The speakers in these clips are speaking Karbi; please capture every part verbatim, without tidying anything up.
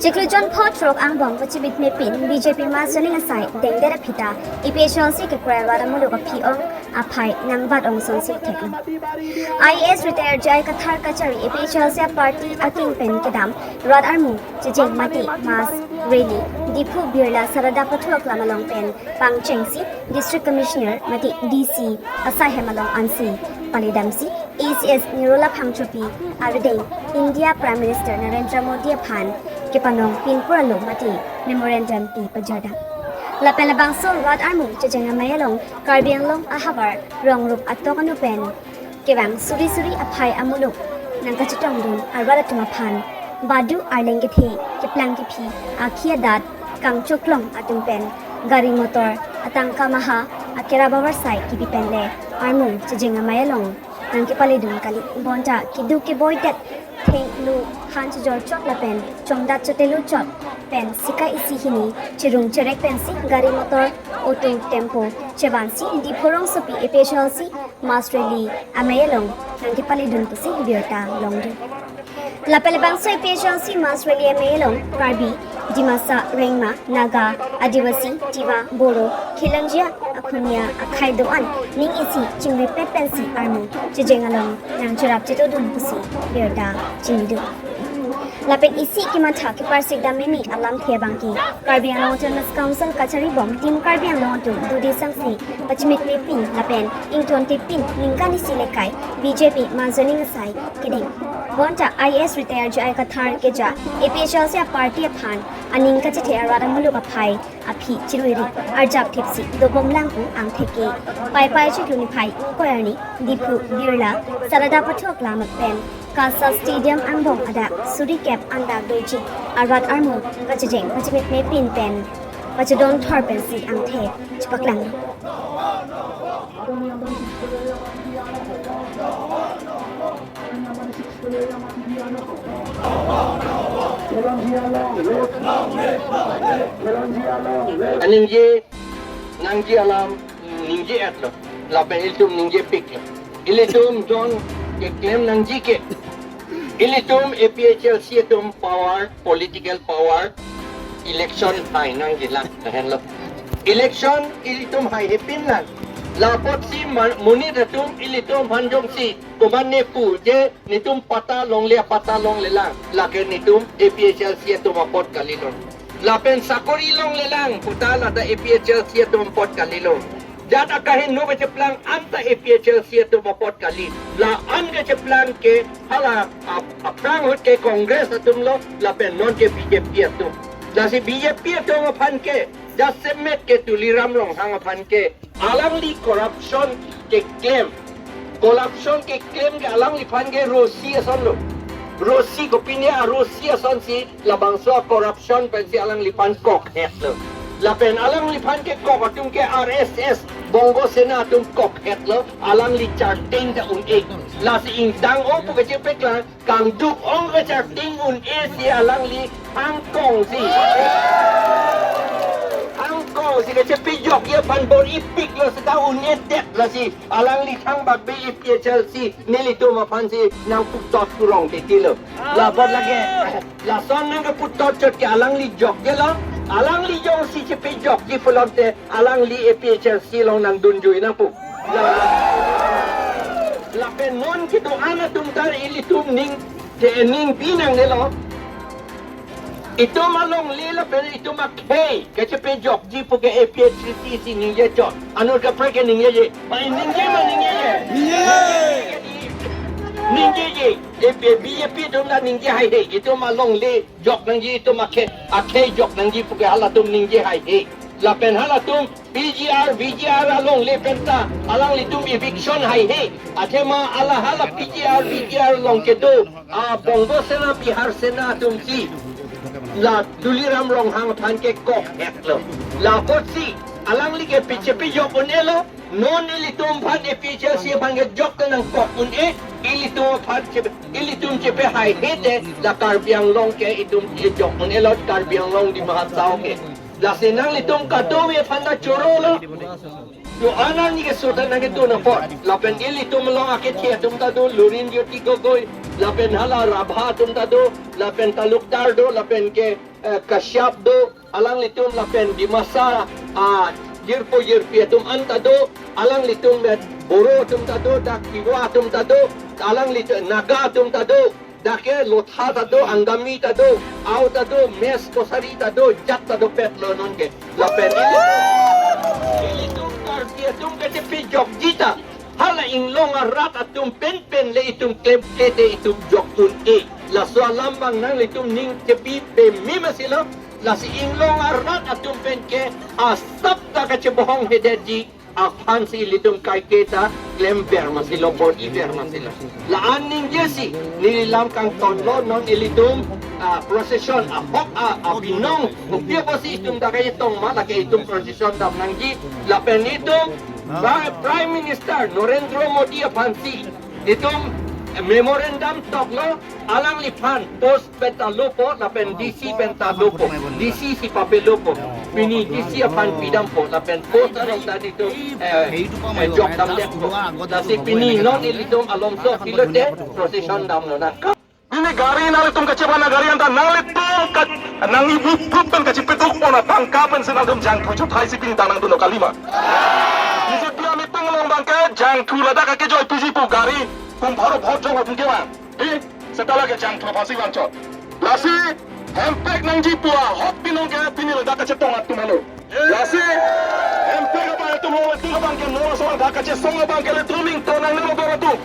Chiklo jon pho throk angbong pachimitme pin B J P mass joining asai dengdet aphi ta A P H L C kekroi rat amuluk aphi-ong aphai nangbat-ong asonsi thek. I A S retired J I Kathar kachari A P H L C party aking pen kedam rat armu chejeng mate mass rally Diphu Birla Sarada Pathu Aklam along pen pangchengsi District Commissioner mate D C asai hem along ansi paledamsi A C S Nirola Phangchopi arideng India Prime Minister Narendra Modi aphan kepanong pinpur alo mate memorandum pi pajadam. Lapen labangso rat armu chejeng amei along Karbi Anglong ahavar rong rup atok anu pen kevang suri suri aphai amuluk nangkachetongdun arat atum aphan badu arleng kethe keplang kephi akhi adat kangchoklong atum pen gari motor atangka maha akerap avarsai kipi pen le armu chejeng amei along nangkepaledun kali. Bonta keduk keboi det thengno han chejor chot lapen chongdat chotelu chot pen sika isi hini cherung cherek pensi gari motor auto tempo chevansi Diphu rongsopi A P H L C mass rally amei along nangkepaledun pusi birta longdun. Lapen labangso A P H L C mass rally amei along Karbi, Dimasa, Rengma, Naga, Adivasi, Tiwa, Boro, Khilonjia, Akhunia, akhei do-an ning isi chingripet pensi armu chejeng along nangcherap chetodun pusi birta chinidun. Lapen isi kematha keparsik dam mimi alamthe abangke Karbi Anglong Autonomous Council kachari bom Team Karbi Anglong atum dudi sangsi pachimitme pin lapen ingtonte pin ningkan isi lekai B J P mass joining asai kedeng. Bonta I A S retired J I Kathar keja A P H L C party aphan aning kachethe arat amuluk aphai aphi chirui ri arjap thipsi dobom lang pu angthek ke Paipai chiklo niphai ingkoi arni Diphu Birla Sarada Pathu Aklam pen KASA Stadium angbong adak suri kep andak doji arat armu kachejeng pachimitme pin pen pachedon thor pensi angthek chepaklang. Aningje nangji alam ningje-etlo, lapen ilitum ningjepiklo. Ilitum jon keklem nangji ke, ilitum A P H L C atum power, political power, election hai nangjilang lahenlo. Election ilitum haihepin lang. Lapotsi ma-, monit atum ilitum aphan jongsi komatne pu je netum patta longle, patta longlelang, lake netum A P H L C atum apot kalilo. Lapen sakori longlelang puta lata A P H L C atum apot kalilo. Jat akahingno kecheplang anta A P H L C atum apot kali. La-an kecheplang ke hala ap-, aphrang ahut ke Congress atumlo, lapen non ke B J P atum. Lasi B J P atum aphan ke, jasemet ke Tuliram Ronghang aphan ke alangli corruption keklem. Corruption keklem ke alangliphan ke rosi asonlo. Rosi kopine arosi asonsi labangso corruption pensi alangliphan kok-etlo. Lapen alangliphan ke kok atum ke R S S, Bongo Sena atum kok-etlo. Alangli charting ta un-e. Lasi ingtang-o pu kachepaklang, kangduk-ong kacharting un-e si alangli hangkong si. Hangkong si kachepajokji aphan bor-ipiklo seta un-edet lasi alangli thangbak be A P H L C nelitum aphansi nangputot kurong titilo. Labot lake lason nangkeputot chot ke alangli jokjelo, alangli jongsi chepajokji pulote alangli A P H L C along nangdunjui nangpu. Lapen non kedo-an atum ta ilitum ning, ke ning binangnelo. Itum alongle lapen itum akhei kachepajokji puke A P H L C si ningje chot. Anur kaprek ke ningjeje. Pai ningje ma ningjeje. Ningje. Ningjeje. A P, B J P atum ta ningje haihe. Itum alongle jok nangji, itum akhei, akhei jok nangji puke halatum ningje haihe. Lapen halatum P G R, V G R alongle penta alanglitum eviction haihe. Athema ala hala P G R, V G R along kedo a Bongo Sena, Bihar Sena atumsi la Tuliram Ronghang aphan ke kok-etlo. Lapotsi alangli ke piche pijok un-elo, non ilitum aphan A P H L C aphan ke jok ke nangkok un-e, ilitum aphan che, ilitum chepe haihe te la Karbi Anglong ke itum ejok un-elo, Karbi Anglong Dima Hasao ke. Lasi nanglitum kadokave aphan ta chorolo. To anan ni keso ta nangketon apot. Lapen ilitum along akethe atum ta do, Lurin Jyoti Gogoi, lapen hala Rabha atum ta do, lapen talukdar do, lapen ke, eh, Kashyap do, alanglitum lapen Dimasa, ah, jirpo jirpi atum an ta do, alanglitum met Boro atum ta do, dak Tiwa atum ta do, alanglitum Naga atum ta do, dak ke Lotha ta do, Angami ta do, Ao ta do, Mech Kachari ta do, jat ta dopetlo nonke. Lapen ilitum, ilitum Karbi atum kachepajokji ta, hala inglong arat atum penpen le itum klemkle te itum jok un-e. Laso alam abang nanglitum ning chepi peme masi lo, lasi inglong arat atum pen ke asap ta kachebohong hedetji aphansi ilitum kaike ta klemver masi lo, bor-iver masi lo. La-an ningjesi neli lam kangtonlo, non ilitum, ah, procession ahok, ah, abinong, kopi apotsi itum dak kachetong ma, lake itum procession dam nangji, lapen itum Prime Minister Narendra Modi aphansi itum memorandum toklo, alangliphan post pen ta lopo, lapen D C pen ta lopo, D C si papelopo. Pini D C aphan pidampo, lapen post arong ta itum, eh, eh, jok damdetpo. Lasi pini non ilitum alomso pilote procession damlonang. Pini gari nanglitum kachevan agari anta nanglitum ka, nang-ibu put pen kachepaduk pon atangka pensi nangtum jangthu chothai si pini ta nangdunlo kalima. B J P a-meeting along abang ke jangthu ladak akejoi piji pu gari kum pharo vote jong atum kevang. Di, seta lake jangthu aphansi vangchot. Lasi hemprek nangji pu ahok binong ke pini ladak kachetong atum helo. Lasi hemprek abang atum lo, atum abang ke nora soal dak kachesong abang ke ilitum ington nangne lo dor atum.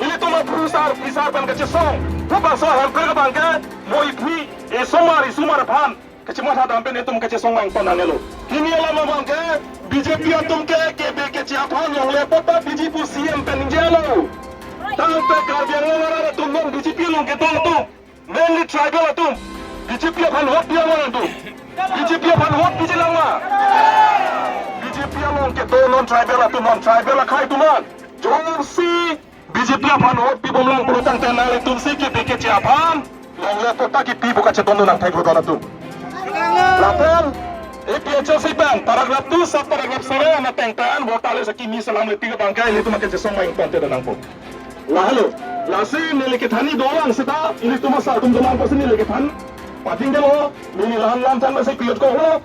Ilitum aphusar phisar pen kachesong. Pu bangso hemprek abang ke mo iphi, isomar isomar aphan kachematha dam pen itum kachesong ington nangne lo. Pini alam abang ke B J P atum ke kebe keche aphan longle apot ta B J P C M pen ningjelo. Tangte Karbi Anglong arat atum non B J P along kedo atum, mainly tribal atum, B J P aphan vote pi lang ma nangtum? B J P aphan vote piji lang ma? B J P along kedo non tribal atum, non tribal akhei atum an, jongsi B J P aphan vote pibom lang pulo tangte nanglitum si kebe keche aphan longle apot ta kipi pu kachebon nangthek lo dor atum. Lapen A P H L C pen paragraph two sub paragraph seven ateng tan vote ale saki mi salam le tiga bangkai ilitum akechesong main pon te nangpo. Lahelo, lasi neli kethan ni dolang seta ilitum asa atum dolang pasi neli kethan. Pating delo, neli lahan lam than masih piot ko ho.